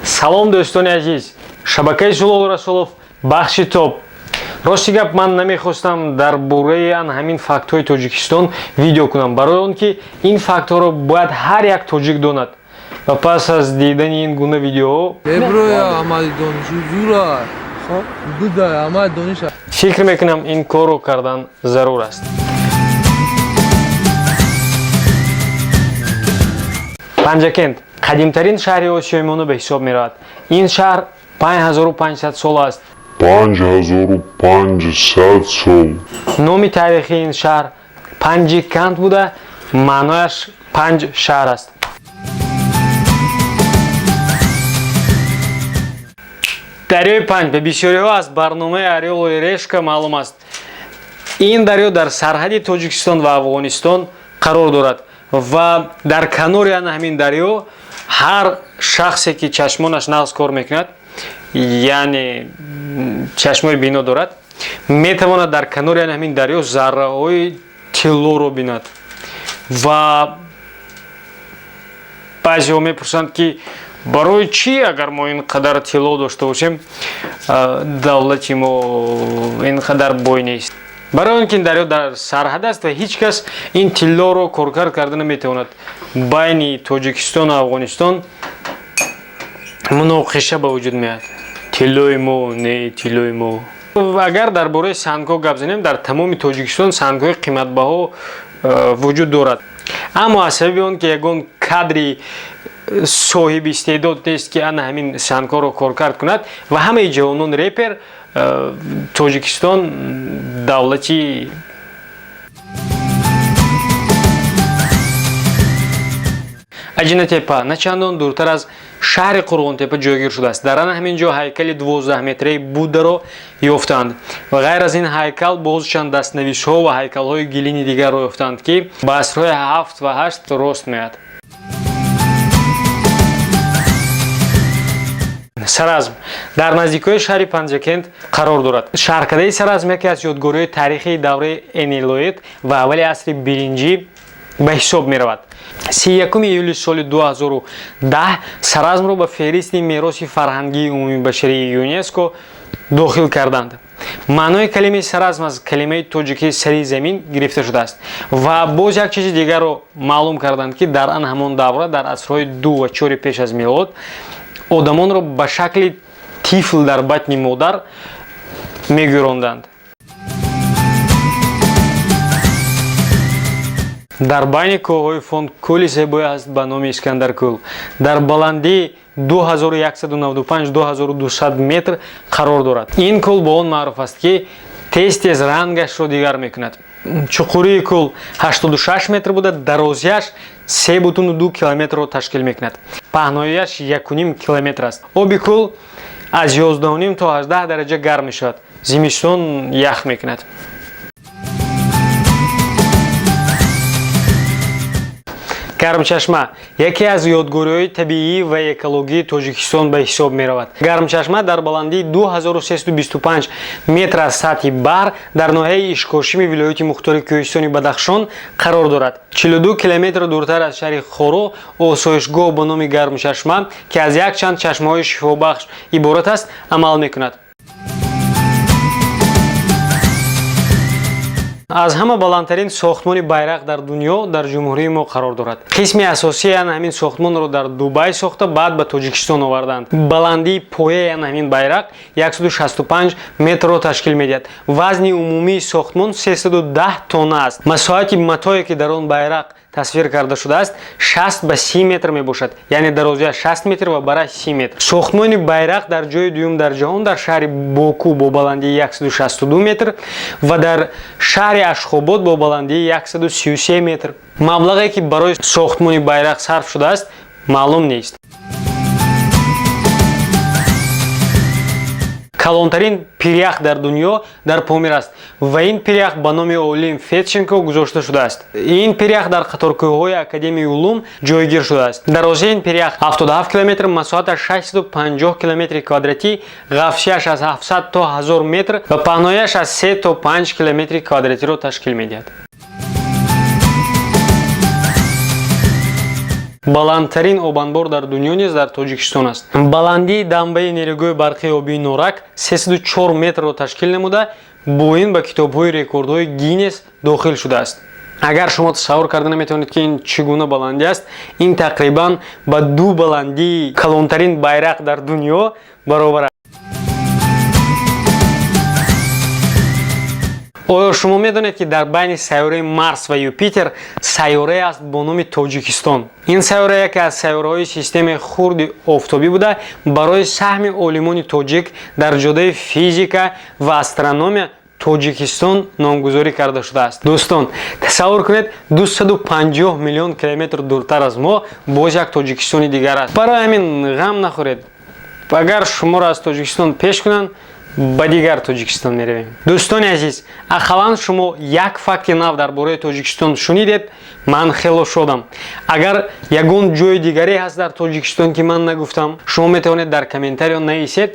Салом, дӯстони азиз, шабакаи Зулол Расулов, бахши топ. Рости гап, ман намехостам дар бораи ан ҳамин фактҳои Тоҷикистон видео кунам, барои он ки ин фактҳоро бояд ҳар як тоҷик донад ва пас аз дидани ин гуна видеоҳо фикр мекунам, ин корро кардан зарур аст. Панҷакент қадимтарин шаҳри Осиёи Миёна ба ҳисоб меравад. Ин шаҳр 5500 сол аст. 5500 сол. Номи таърихии ин шаҳр Панҷикант буда, маънояш панҷ шаҳр аст. Дарёи Панҷ ба бисёриҳо аз барномаи «Орёл и решка» маълум аст. Ин дарё дар сарҳади Тоҷикистон ва Афғонистон қарор дорад ва дар канори ана ҳамин дарё ҳар шахсе, ки чашмонаш нағз кор мекунад, яъне чашмои бино дорад, метавонад дар канори ана ҳамин дарё зарраҳои тиллоро бинад. Ва баъзеҳо мепурсанд, ки барои чӣ, агар мо ин қадар тилло дошта бошем, давлати мо ин қадар бой нест? Барои он ки ин дарё дар сарҳад аст ва ҳеҷ кас ин тиллоро коркард карда наметавонад. Байни Тоҷикистону Афғонистон муноқиша ба вуҷуд меяд: тиллои мо не, тиллои мо. Агар дар бораи сангҳо гап занем, дар тамоми Тоҷикистон сангҳои қиматбаҳо вуҷуд дорад, аммо аз сабаби он ки ягон кадри соҳиби истеъдод нест, ки ана ҳамин сангҳоро коркард кунад, ва ҳамаи ҷавонон репер, Тоҷикистон давлати Аҷинатепа на чандон дуртар аз шаҳри Қурғонтепа ҷойгир шудааст. Дар ана ҳамин ҷо ҳайкали 12-метраи Буддаро ёфтанд ва ғайр аз ин ҳайкал боз чанд дастнависҳо ва ҳайкалҳои гилини дигарро ёфтанд, ки ба асрҳои ҳафт ва ҳашт рост меояд. Саразм дар наздикиҳои шаҳри Панҷакент қарор дорад. Шаҳркадаи Саразм яке аз ёдгориҳои таърихии давраи энелоит ва аввали асри биринҷӣ ба ҳисоб меравад. 31 июли соли 2010 Саразмро ба феҳристи мероси фарҳангии умумибашарии ЮНЕСКО дохил карданд. Маънои калимаи Саразм аз калимаи тоҷикии «сари замин» гирифта шудааст. Ва боз як чизи дигарро маълум карданд, ки дар ан ҳамон давра, дар асрҳои ду ва чори пеш аз милод, одамонро ба шакли тифл дар батни модар мегӯронданд. Дар байни кӯҳҳои Фон кӯли зебое аст ба номи Искандаркӯл. Дар баландии 2195-2200 метр қарор дорад. Ин кӯл бо он маъруф аст, ки тез тез рангашро дигар мекунад. Чуқурии кӯл 86 метр буда, дарозиаш 3,2 километрро ташкил мекунад. Паҳноияш 1,5 километр аст. Оби кӯл аз 11,5 то 18 дараҷа гарм мешавад, зимистон ях мекунад. Гармчашма яке аз ёдгориҳои табиӣ ва экологии Тоҷикистон ба ҳисоб меравад. Гармчашма дар баландии 2325 метр аз сатҳи баҳр дар ноҳияи Ишкошими вилояти мухтори Кӯҳистони Бадахшон қарор дорад. 42 километр дуртар аз шаҳри Хоруғ осоишгоҳ ба номи Гармчашма, ки аз якчанд чашмаҳои шифобахш иборат аст, амал мекунад. Аз ҳама баландтарин сохтмони байрақ дар дунё дар ҷумҳурии мо қарор дорад. Қисми асосии ана ҳамин сохтмонро дар Дубай сохта, баъд ба Тоҷикистон оварданд. Баландии пояи ана ҳамин байрақ 165 метрро ташкил медиҳад. Вазни умумии сохтмон 310 тонна аст. Масоҳати матое, ки дар он байрақ тасвир карда шудааст, 60 ба 30 метр мебошад, яъне дарозиаш 60 метр ва бараш 30 метр. Сохтмони байрақ дар ҷои дуюм дар ҷаҳон дар шаҳри Боку бо баландии 162 метр ва дар шаҳри Ашхобод бо баландии 133 метр. Маблағе, ки барои сохтмони байрақ сарф шудааст, маълум нест. Калонтарин пирях дар дунё дар Помир аст ва ин пирях ба номи олим Федченко гузошта шудааст. Ин пирях дар қаторкӯҳҳои Академияи улум ҷойгир шудааст. Дарозии ин пирях 77 километр, масоҳаташ 650 километри квадратӣ, ғафсияш аз 700 то 1000 метр ва паҳнояш аз 3 то 5 километри квадратиро ташкил медиҳад. Баландтарин обанбор дар дунё низ дар Тоҷикистон аст. Баландии дамбаи нерӯгоҳи барқии обии Норак 304 метрро ташкил намуда, бо ин ба китобҳои рекордҳои Гиннес дохил шудааст. Агар шумо тасаввур карда наметавонед, ки ин чӣ гуна баландӣ аст, ин тақрибан ба ду баландии калонтарин байрақ дар дунё баробар аст. Оё шумо медонед, ки дар байни сайёраи Марс ва Юпитер сайёрае аст бо номи Тоҷикистон? Ин сайёра яке аз сайёраҳои системаи хурди офтобӣ буда, барои саҳми олимони тоҷик дар ҷодаи физика ва астрономия Тоҷикистон номгузорӣ карда шудааст. Дӯстон, тасаввур кунед, 250 миллион километр дуртар аз мо боз як Тоҷикистони дигар аст. Барои ҳамин ғам нахӯред, агар шуморо аз Тоҷикистон пеш кунанд, ба дигар Тоҷикистон меравем. Дӯстони азиз, ақаллан шумо як факти нав дар бораи Тоҷикистон шунидед, ман хело шодам. Агар ягон ҷои дигаре ҳаст дар Тоҷикистон, ки ман нагуфтам, шумо метавонед дар комментариё нависед.